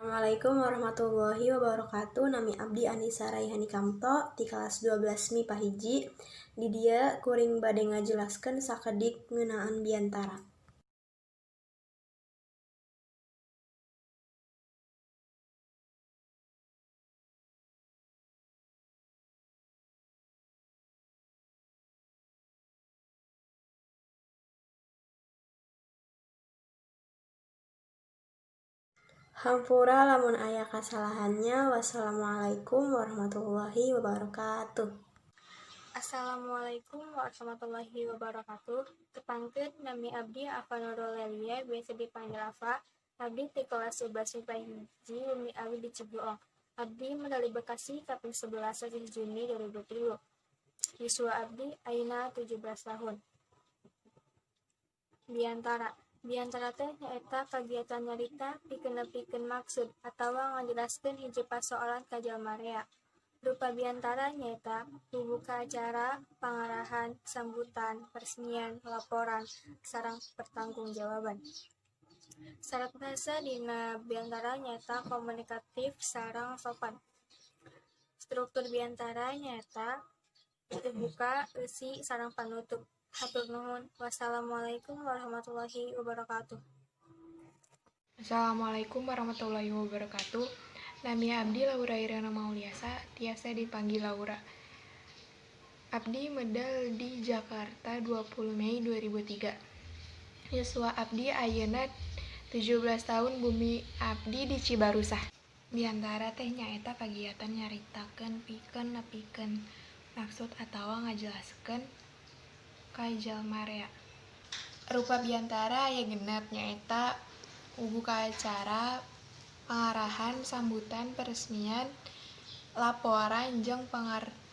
Assalamualaikum warahmatullahi wabarakatuh. Nami abdi Anissa Raihani Kamto ti kelas 12 MIPA 1. Di dieu kuring bade ngajelaskeun sakedik ngeunaan biantara. Hampura lamun aya kasalahannya. Wassalamualaikum warahmatullahi wabarakatuh. Assalamualaikum warahmatullahi wabarakatuh. Tepangkeun, nami abdi Ava Nurul Lelia, biasa dipanggil Ava. Abdi ti kelas 11 MIPA 1, bumi abdi di Cigoong. Abdi medal di Bekasi kaping 11 sasih Juni 2023. Yuswa abdi ayeuna 17 tahun. Biantara. Biantara teh nyaeta kagiatan nyarita pikeun nepikeun maksud atawa ngajelaskeun hiji pasoalan ka jalma rea. Rupa biantara nyaeta bubuka acara, pangarahan, sambutan, peresmian, laporan, sareng pertanggungjawaban. Sarat basa dina biantara nyaeta komunikatif sareng sopan. Struktur biantara nyaeta bubuka, eusi, sareng panutup. Hatur nuhun. Wassalamualaikum warahmatullahi wabarakatuh. Assalamualaikum warahmatullahi wabarakatuh. Nami abdi Laura Irena Mauliasa, tiasa dipanggil Laura. Abdi medal di Jakarta 20 Mei 2003. Yuswa abdi ayeuna 17 tahun, bumi abdi di Cibarusah. Biantara teh nyaeta kagiatan nyaritakeun pikeun nepikeun maksud atawa ngajelaskeun ka jalma rea. Rupa biantara aya 6, nyaeta bubuka acara, pangarahan, sambutan, peresmian, laporan jeung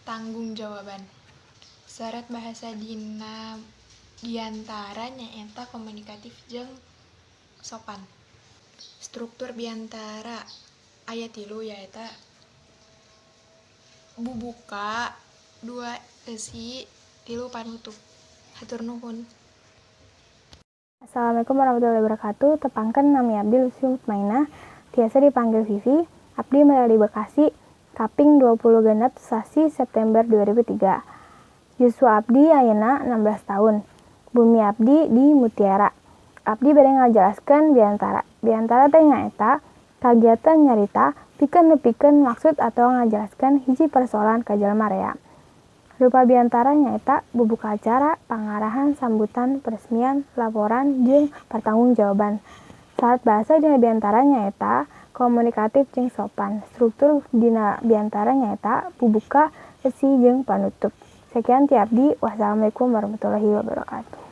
tanggung jawaban. Sarat bahasa dina biantara nyaeta komunikatif jeung sopan. Struktur biantara aya 3, nyaeta bubuka, 2 eusi, 3 panutup. Hatur nuhun. Assalamualaikum warahmatullahi wabarakatuh. Tepangkeun, nami abdi Lucy Mutmainah, tiasa dipanggil Vivi. Abdi medal di Bekasi kaping 26 sasi September 2003. Yuswa abdi ayeuna 16 tahun. Bumi abdi di Mutiara. Abdi bade ngajelaskeun biantara. Biantara teh nyaeta kagiatan nyarita pikeun nepikeun maksud atawa ngajelaskeun hiji persoalan ka jalma rea. Rupa biantara nyaeta bubuka acara, pangarahan, sambutan, peresmian, laporan, jeung pertanggungjawaban. Sarat bahasa dina biantara nyaeta komunikatif jeung sopan. Struktur dina biantara nyaeta bubuka, eusi, jeung panutup. Sekian ti abdi. Wassalamualaikum warahmatullahi wabarakatuh.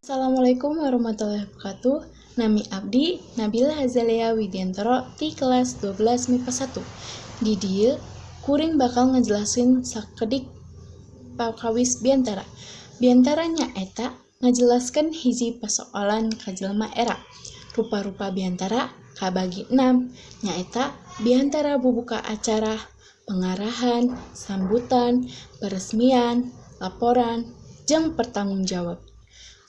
Assalamualaikum warahmatullahi wabarakatuh. Nami abdi Nabila Azalea Widiantoro ti kelas 12 MIPA 1. Di dieu kuring bakal ngejelasin sakedik perkawis biantara. Biantara nyaeta ngajelaskeun hiji persoalan ka jelema era. Rupa-rupa biantara kabagi 6, nyaeta biantara bubuka acara, pengarahan, sambutan, peresmian, laporan, jeung pertanggungjawab.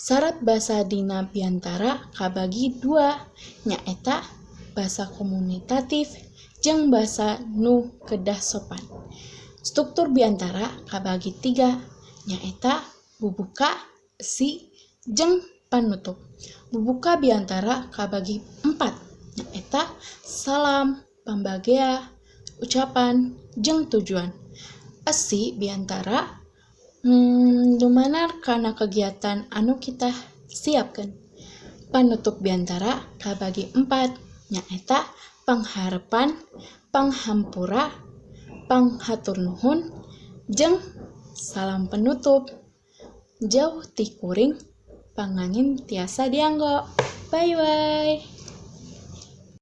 Sarat basa dina biantara kabagi 2, nyaeta basa komunikatif jeung basa nu kedah sopan. Struktur biantara kabagi 3, nyaeta bubuka, eusi, jeung panutup. Bubuka biantara kabagi 4, nyaeta salam, pambagea, ucapan, jeung tujuan. Eusi biantara dumanar kana kegiatan anu kita siapkeun. Panutup biantara kabagi 4, nyaeta pangharepan, panghampura, panghatur nuhun, jeung salam penutup. Jauh ti kuring, pangangin tiasa dianggo. Bye bye.